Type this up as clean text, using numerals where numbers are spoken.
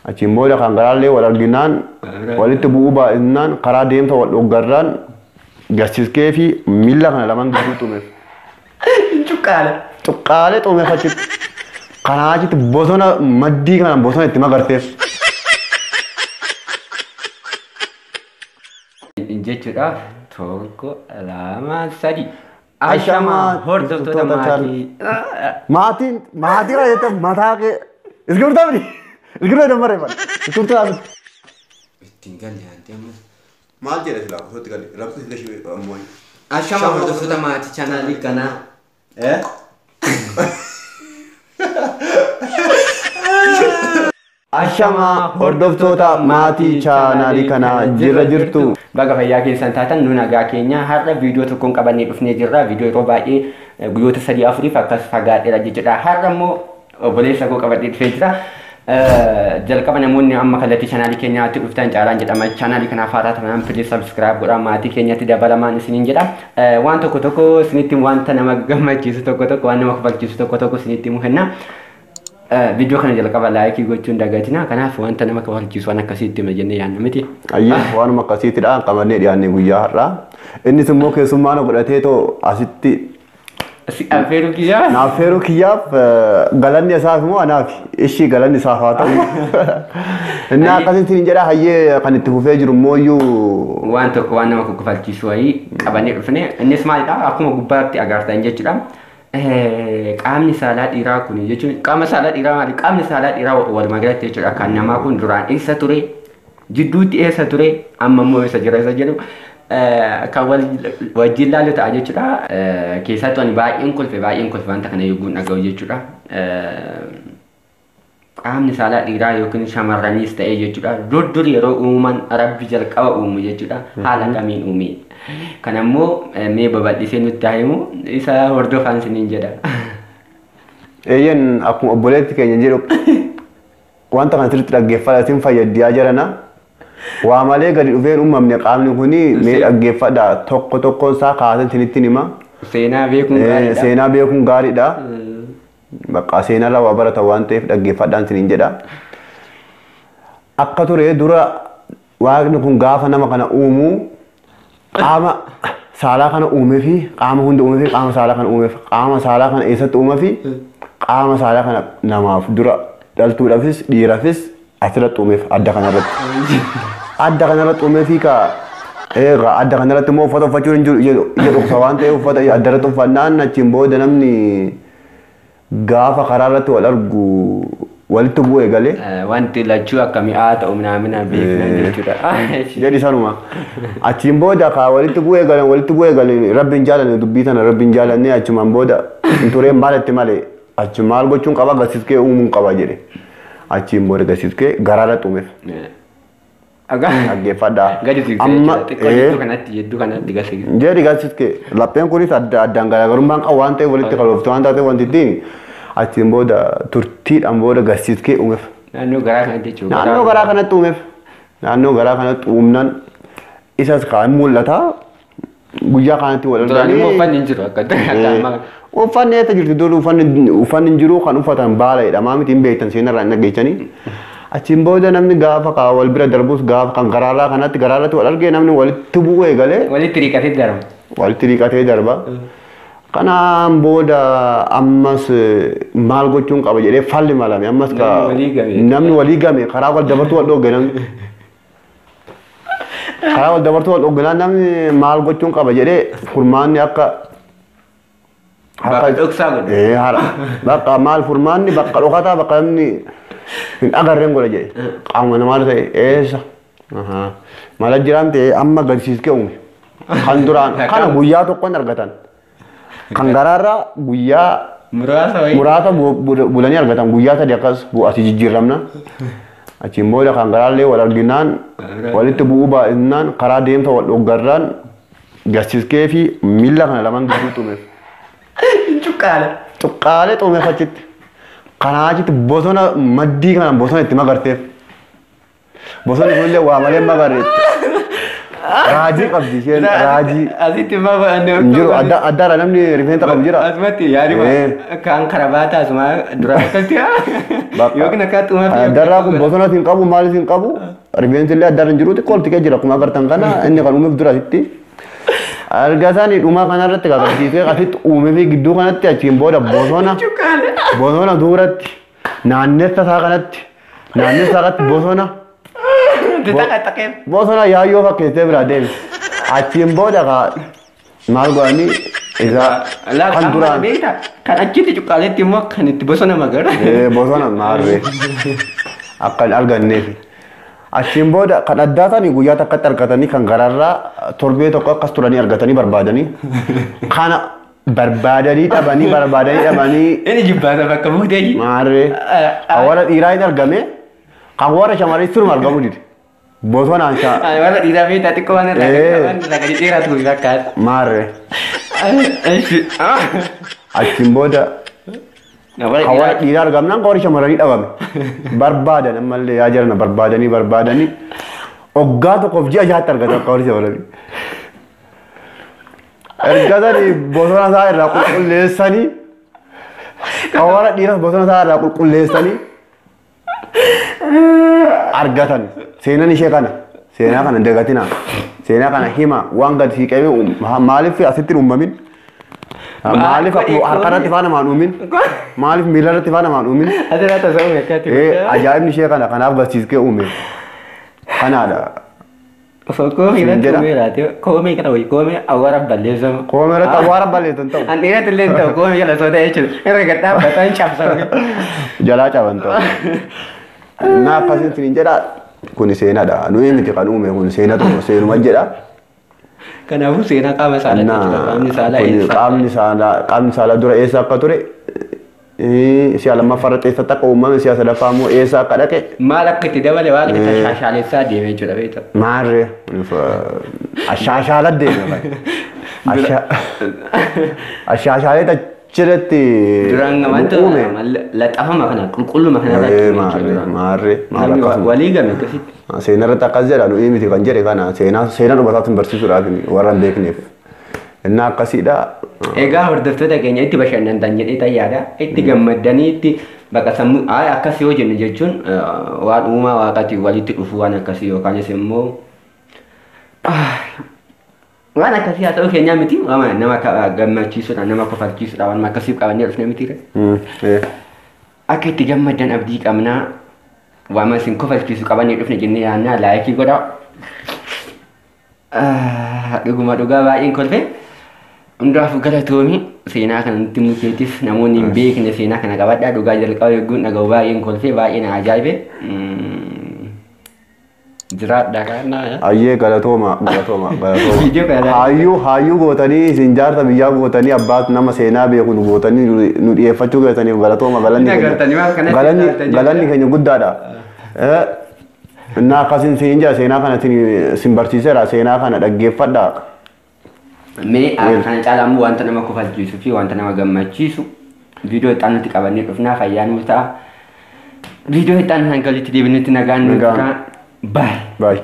Achiin booda kan garaallee wal arginaan walitti bu'uu baay'inaan karaa deemsa wal dhoggarraan garsiiskee fi miila kana lamaan gidduu xumeef. Cuqqaale. Cuqqaalee xumeef achitti. Kanaa achitti bosona maddii kana bosona itti magarteef. Jechuudhaaf 1, 2, 3. Ashamaa hordoftoota maatii. Maatiin maatii kana jettee mataa kee iskirtaa miti. Iskirtaa jedhan barreeffadha. Iskirtaa miti. Ittiin galle aanti ammas. Maal jedhe silaa osoo itti galle rabbi sila shibee ammoo. Ashamaa hordoftoota maatii chaanaalii kanaa. Ashamaa hordoftoota maatii chaanaalii kanaa jirra jirtu. Baga fayyaa keessan taatan nu nagaa keenya har'a viidiyoo tokkoon qabannee dhufnee jirra. Viidiyoo yeroo baay'ee guyyoota 3 4 akkas fagaadheera jechuudha. Har'a immoo obboleessa koo qabadhee dhufee jira. Jalqaba namoonni amma kallattii chaanaalii keenyaatti dhuftan Caalaan jedhama. Chaanaalii kanaaf haaraa taanaan please subscribe godhaa maatii keenyatti dabalamaan isiniin jedha. Waan tokko tokko isinitti wanta nama gammachiisu tokko tokko waan nama kofalchiisu tokko tokko isinitti himuu kenna. Viidiyoo kana jalqaba laayikii gochuun dagatina. Kanaaf wanta nama kofalchiisu waan akkasiitti hima jennee yaadna miti. Ayyee waanuma akkasiittidha qabannee dhiyaanne guyyaa har'aa. Innis immoo keessummaa na godhatee too asitti Si affeeruu kiyyaa? Na affeeruu kiyyaaf galanni isaaf immoo anaaf ishii galanni isaaf haa ta'u. Inni akkasitti hin jedha hayyee kan itti fufee jiru immoo iyyuu. Waan tokko waan nama kofalchiisu wayii qabannee dhufne. Innis maalidha? Akkuma gubbaatti agartan jechuudha. Qaamni saalaa dhiiraa kun jechuun qaama saalaa dhiiraa maali? Qaamni saalaa dhiiraa walumaa galatti jechuudha. Kan namaa kun duraan eessa ture? Jidduutti eessa ture? Amma immoo eessa jira isa jedhu kan wajjin laallu ta'a jechuudha. Keessattuu ani baay'een kolfe wanta kana yogguu dhaga'u jechuudha. Qaamni saalaa dhiiraa yookiin shamarraniis ta'e jechuudha. Dur yeroo uumaman rabbi jalqaba uumu jechuudha. Haala kamiin uume? Kan ammoo mee babal'isee nutti haa himu isa hordofaan isiniin jedha. Eeyyeen akkuma obboleetti keenya jedhu wanta kana sirriitti dhaggeeffadha isin fayyaddiyaa jirana. Waa malee gadi dhufeen uumamne qaamni kuni mee dhaggeeffadha tokko tokkoon isaa kaasee isinitti hima. Seenaa beekuun gaariidha. Seenaa beekuun gaariidha. Bakka seenaa waa barata waan ta'eef dhaggeeffadhaan isiniin jedha. Akka ture dura waaqni kun gaafa nama kana uumu qaama saalaa kana uumee fi qaama hunda uumee fi qaama saalaa kana uumeef qaama saalaa kana eessatti uumee fi qaama saalaa kana namaaf dura dhaltuudhaafis dhiiraafis asirratti uumeef adda kanarratti. Adda kanarratti uumee fi egaa adda kanarratti immoo uffata uffachuun hin jiru jedhu waan ta'eef uffata adda irratti uffannaan achiin booda namni gaafa karaa irratti wal argu walitti bu'ee galee. Wanti lachuu akka mi'aa ta'u minaamina beekna jechuudha. Jedhi sanuma. Achiin booda kaa walitti bu'ee galan rabbi hin jaalanne dubbii tana rabbi hin jaalanne achumaan booda hin tureen maal itti malee achi maal gochuun qaba garsiiskee uumuun qaba jedhe. Achiin booda garsiiskee garaarra xumeef. Dhaggeeffadhaa. Gadi siqsee jechuudha. Xiqqoo jidduu kanatti garsiiskee. Jedhi garsiiskee lapheen kunis addaan garaagarummaan qabu waan ta'eef walitti qaloofte waan taateef wanti ittiin achiin booda turtiidhaan booda garsiiskee uumeef. Naannoo garaa kanatti jechuudha. Naannoo garaa kanatti uumeef. Naannoo garaa kanatti uumnaan isas kaan mul'ata. Guyyaa kanatti wal arganii. Duraan immoo uffanni hin jiru akka ammaa. Uffanni eessa jirti dur uffanni hin jiru kan uffatan baala jedhama miti hin beektan seenarraa hin dhaggeessanii. Achiin booda namni gaafa kaa wal bira darbus gaafa kan garaarraa kanatti garaarratti wal argee namni walitti bu'uu eegalee. Walitti riiqatee darba. Walitti riiqatee darba. Kanaan booda ammas maal gochuun qaba jedhee falli malame ammas namni walii game karaa wal dabartuu wal dhoogge namni. Karaa wal dabartuu wal dhoogge namni maal gochuun qaba jedhee furmaanni akka. Bakka dhoksaa godhe. Bakka maal furmaanni bakka dhokataa bakka namni hin agarreen godha jedhe. Qaama namaa ta'e eessa. Mala jiraan ta'e amma garsiiskee uume. Kan duraan kana guyyaa tokkoon argatan. Kan garaarraa guyyaa muraasa bulanii argatan guyyaa 3 akkas asii jijjiiramna. Achiin booda kan garaallee wal arginaan walitti bu'uu baay'inaan karaa deemsa wal dhoggarraan garsiiskee fi miila kana lamaan gidduu xumeef. Cuqqaale. Cuqqaalee xumeef achitti. Kanaa achitti bosona maddii kana bosona itti magarteef. Bosonni kunillee waa malee magarreetti. Raajii qabdi isheen raajii. Asitti immoo Hin jiru addaarra namni rifeensa qabu jira. Asumatti yaaduma kan karabaataa asuma dura akkatti yookiin akka xumaa fi Addarraa kun bosonas hin qabu maalis hin qabu rifeensi illee addarra hin jiru xiqqoo ol xiqqee jira akkuma agartan kana inni kan uumeef dura asitti. Argaa isaanii dhumaa kanarratti agarsiisee asitti uumee fi gidduu kanatti achiin booda bosona bosona duratti naannessa isaa kanatti naannessa isaa kanatti bosona bosona yaayyoo fakkeessee biraa deeme. Achiin booda maal godhanii isa kan duraan kan achitti cuqqaaletti immoo kan itti bosona magara. Bosona maarree akka hin arganneef. Achiin booda kan addaa sanii guyyaa takkatti argatanii kan gararraa torbee tokko akkas turanii argatanii barbaadanii kana barbaadanii dhabanii barbaadanii dhabanii Inni jibbaata bakka buutee maarree kan warra dhiiraa hin argame kan warra shamarree suruma argamuu dide. Bosonaan Warra dhiiraa beektaa xiqqoo waan irraa gadi dheeratu fakkaata. Maarree. Achiin booda kan warra dhiiraa argamnaan kan warra shamarranii dhabame. Barbaadan ammallee yaa jirana barbaadanii barbaadanii waggaa tokkoof ji'a jahaatti argatan akka warra shamarranii. Erga sanii bosona isaa irraa qulqulleessanii kan warra dhiiras bosona isaa irraa qulqulleessanii argatan. Seenaan ishee kana seenaa kana dagatinaa seenaa kana hima waan gad siiqamee maaliif asitti hin uumamin? Maaliif harka irratti faana maan uumin? Maaliif miila irratti faana maan uumin? Asirraa tasa'uu akkaatti. Ajaa'ibni ishee kana kanaaf barsiiskee uume. Kanaadha. Osoo koomee irratti uumee laate koomee kana wayii koomee awwaara balleessamu. Koomee irratti awwaara balleessan ta'u. An dhiiratti illee ta'u koomee jala soo ta'e jechuudha. Irra gad dhaabbatan cabsan. Jalaa caban ta'u. Naa akkasiin sinin jedha kuni seenaadha. Nuyi miti kan uume kun seena tokko seenuma jedha. Kanaafuu seenaa qaama saalaa jechuudha. Qaamni saalaa eessa? Qaamni saalaa dura eessa akka ture si'a lammaffaa irratti eessatti akka uumame si'a sadaffaa immoo eessa akka dhaqe. Maal akka itti dabale waan itti shaashaalessaa deeme jechuudha beektaa. Maarree ashaashaala deeme. Ashaashaalee achirratti Duraan wanta laxafama kana qulqulluma kana irratti. Maarree maal akkasuma. Walii game akkasitti. Seenaa irratti akkas jedha nuyi miti kan jedhe kana seenaa seenaa dhumataatiin barsiisuudhaaf warra hin beekneef. Innaa akkasiidha. Egaa hordoftoota keenya itti bashannantan jedhee tayyaadha. Itti gammaddanii itti bakka sammuu akkas yoo jennu jechuun waan uumaa waaqaatiin walitti dhufu waan akkasii yookaanis immoo waan akkasii haa ta'u keenyaa miti nama gammachiisuudha nama kofalchiisuudha waan akkasii qabannee dhufne miti. Akka itti gammaddan abdii qabnaa waan isin kofalchiisu qabannee dhufne jennee yaannaa laayikii godhaa. Dhuguma dhugaa baay'een kolfe. Hundaafuu galatoomii seenaa kanatti mukeetis namoonni hin beekne seenaa kana qabadhaa dhugaa jalqaba eeguun dhaga'u baay'een kolfee baay'ee na ajaa'ibe. Jiraadha kana. Ayyee galatooma galatooma galatooma. Hayyuu hayyuu gootanii isin jaarsa biyyaa gootanii abbaas nama seenaa beeku nu gootanii nu dhiyeeffachuu keessaniif galatooma galanni keenya guddaadha. Innaa akkasiin siin jaa seenaa kana sin barsiiseera seenaa kana dhaggeeffadhaa. Mee kana caalaa immoo wanta nama kofalchiisuu fi wanta nama gammachiisu viidiyoo itti aanutti qabannee dhufnaa fayyaa nuuf ta'a. Viidiyoo itti aanu hanga walitti deebinutti nagaan nuuf ta'a. Bye. Bye.